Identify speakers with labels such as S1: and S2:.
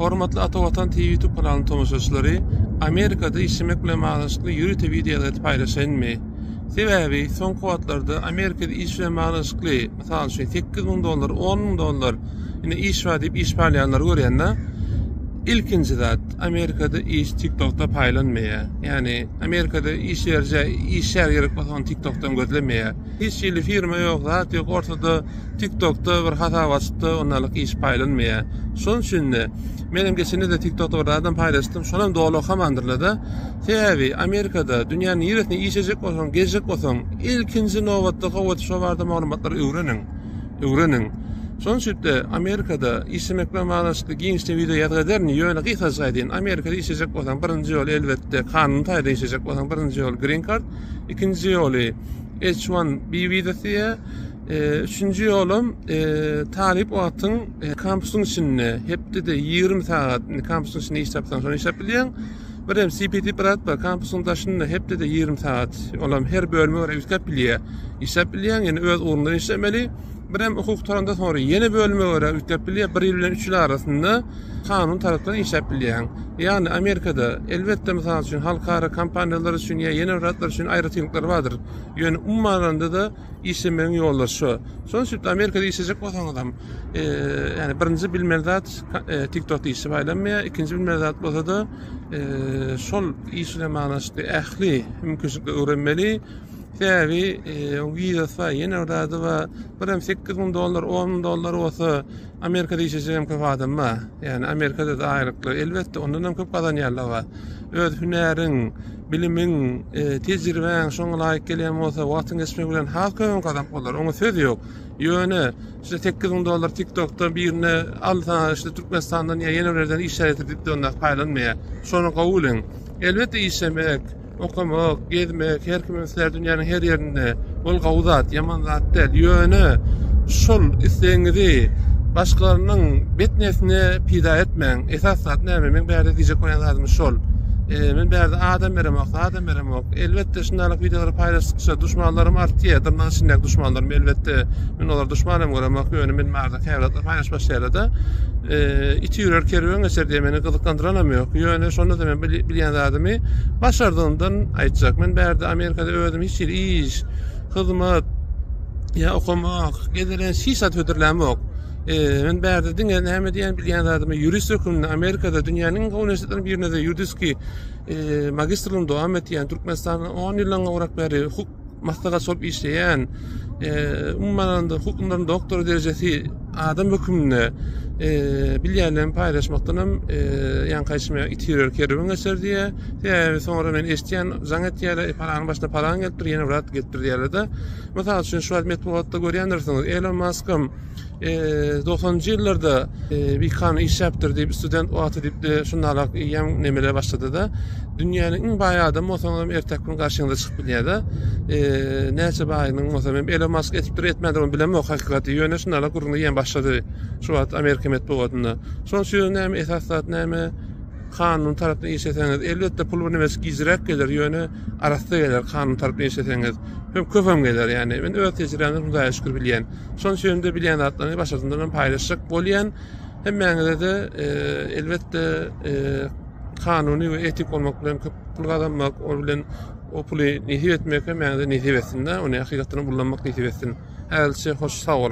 S1: Hormatly Ata Watan TV YouTube kanalynyň tomaşaçylary, Amerikada işlemek bilen baglanyşykly ýörite wideo ýazgy paýlaşaýynmy? Sebäbi soňky wagtlarda Amerikada iş bilen baglanyşykly, mysal üçin 8000 dollar, 10000 dollar ine iş bar diýip iş paýlaýanlary görýän-de. Ilkinji zat, Amerikada iş TikTokda paýlanmaýar. Ýagny Amerikada iş berijä işgär gerek bolsa ony TikTokdan gözlemeýär. Hiç hili firma ýok, zat ýok, ortada TikTokda bir hasap açypda ondalyk iş paýlanmaýar. Şonuň üçin-de menem geçende-de TikTokda bir zadam paýlaşdym, şonam doly okamandyrlar-da. Sebäbi Amerikada dünýäniň niresinde işlejek bolsaň, gezjek bolsaň, ilkinji nobatda gowy şo barada maglumatlary öwreniň. Öwreniň. Şonuň üçin-de Amerikada işlemek bilen baglanyşykly giňişleýin wideo ýazgy ederin, ýöne gysgajyk aýdaýyn. Amerikada işlejek bolsaň, birinji ýol elbetde kanuny taýdan işlejek bolsaň, birinji ýol green card, ikinji ýoly H1B wizasy diýýär. Üçünji ýolam talyp wagtyň kampusyň içinde hepdede 20 sagat indi kampusyň içinde iş tapsaň şony işläp bilýäň. Bir hem CPT bir zat bar kampusyň daşynda hepdede 20 sagat olam her bölüme görä üýtgäp bilýär. Işläp bilýäň ýene öz ugrundan işlemeli. Bir hem okuw gutarandan soňra ýene bölüme görä üýtgäp bilýär. Bir ýyl bilen üç ýyl arasynda kanun tarapdan işläp bilýäň. Ýagny Amerikada elbetde mysal üçin halkara kompaniýalar üçin ýa ýene bir zatlar üçin aýratynlyklar bardyr. Ýöne umuman alanda-da işlemegiň ýollary şu. Şonuň üçin Amerikada işlejek bolsaňyzam, ýani birinji bilmeli zat TikTokda işe paýlanmaýar, ikinji bilmeli zat bolsa-da şol iş bilen baglanyşykly ähli mümkinçilikleri öwrenmeli. Sebäbi wizasy bar, ýene bir zady bar. Birem 8000 dollar, 10000 dollar bolsa Amerikada işlejek hem köp adam bar. Ýani Amerikada-da aýlyklar elbetde ondan hem köp gazanýanlar bar. Öz hünäriň, bilimiň, tejribäň şoňa laýyk gelýän bolsa, wagtyň geçmegi bilen has köp hem gazanyp bolar. Oňa söz ýok. Ýöne işte 8000 dollar TikTokda birine al saňa işte Türkmenistandan ýa ýene bir ýerden işler getir diýip de onda paýlanmaýar. Şony gowy biliň. Elbetde işlemek, Okamak, gezmek her kim islär dünýäniň her ýerinde. Ol gowy zat, ýaman zat däl. Ýöne şol islegiňizi başgalarynyň bet niýetine pida etmäň. Esas zat näme? Meň bärde diýjek bolýan zadym şol. E, men bärde adam beremok, zadam beremok. Elbetde şundalyk wideolary paýlaşdykça duşmanlarym artýar. Dyrnak içindäki duşmanlarym elbetde men olary duşman hem göremok. Ýöne men bärde käbir zatlar paýlaşyp başlaýarlar-da. E, iti ýürer kerwen geçer diýe meni gyzyklandyranam ýok. Ýöne şonda-da men bilýän zadymy başardygymdan aýtjak. Men bärde Amerikada özüm hiç hili iş, hyzmat, ýa okamak, gezelenç hiç zat hödürlämok. E, men bärde diňe näme diýen bilýän zadymy ýurist hökmünde Amerikada dünýäniň iň gowy uniwersitetleriniň birinde ýuridiski e, magistrligimi dowam etýän, Türkmenistanda 10 ýyldan gowrak bäri hukuk maslahatçy bolup işleýän, umuman alanda hukuk ylymlarynyň doktory derejesi adam hökmünde bilýänlerimi paýlaşmakdan hem ýaňky aýdyşym ýaly it ýörer kerwen geçer diýýär. Sebäbi soňra men eşitýän, jaň etýärler, e, palanyň başyna palan gelipdir, ýene bir zat gelipdir diýýärler-de. Mysal üçin, şu wagt metbugatda görýändirsiňiz, Elon Muskam Dogsanynjy ýyllarda bikanun işläpdir diýip, student wagty diýip, şundalak eýýäm nemeler başlady-da. Dünýäniň iň baý adamy bolsaňyz hem erteki gün garşyňyza çykyp bilýär-de. Näçe baýlygyň bolsa hem Elon Musk etipdir, etmändir ony bilemok hakykaty. Ýöne şundalak gürrüň eýýäm başlady şu wagt Amerika metbugatynda. Şonuň üçin näme esas zat näme? Kanun tarapdan işleseňiz, elbetde pul birneme gijräk geler, ýöne arassa geler kanun tarapdan işleseňiz. Hem köpem geler ýani. Men öz tejribämden Hudaýa şükür bilýän. Şonuň üçin de bilýän zatlaryňy başardymdan hem paýlaşjak bolýan. Hemmäňize-de e, elbetde e, kanuny we etik bolmak bilen köp pul gazanmak, ol bilen o puly nesip etmek hemmäňize nesip etsin-de, ony hakykatdan ullanmak nesip etsin. Häzirçe hoş sag boluň.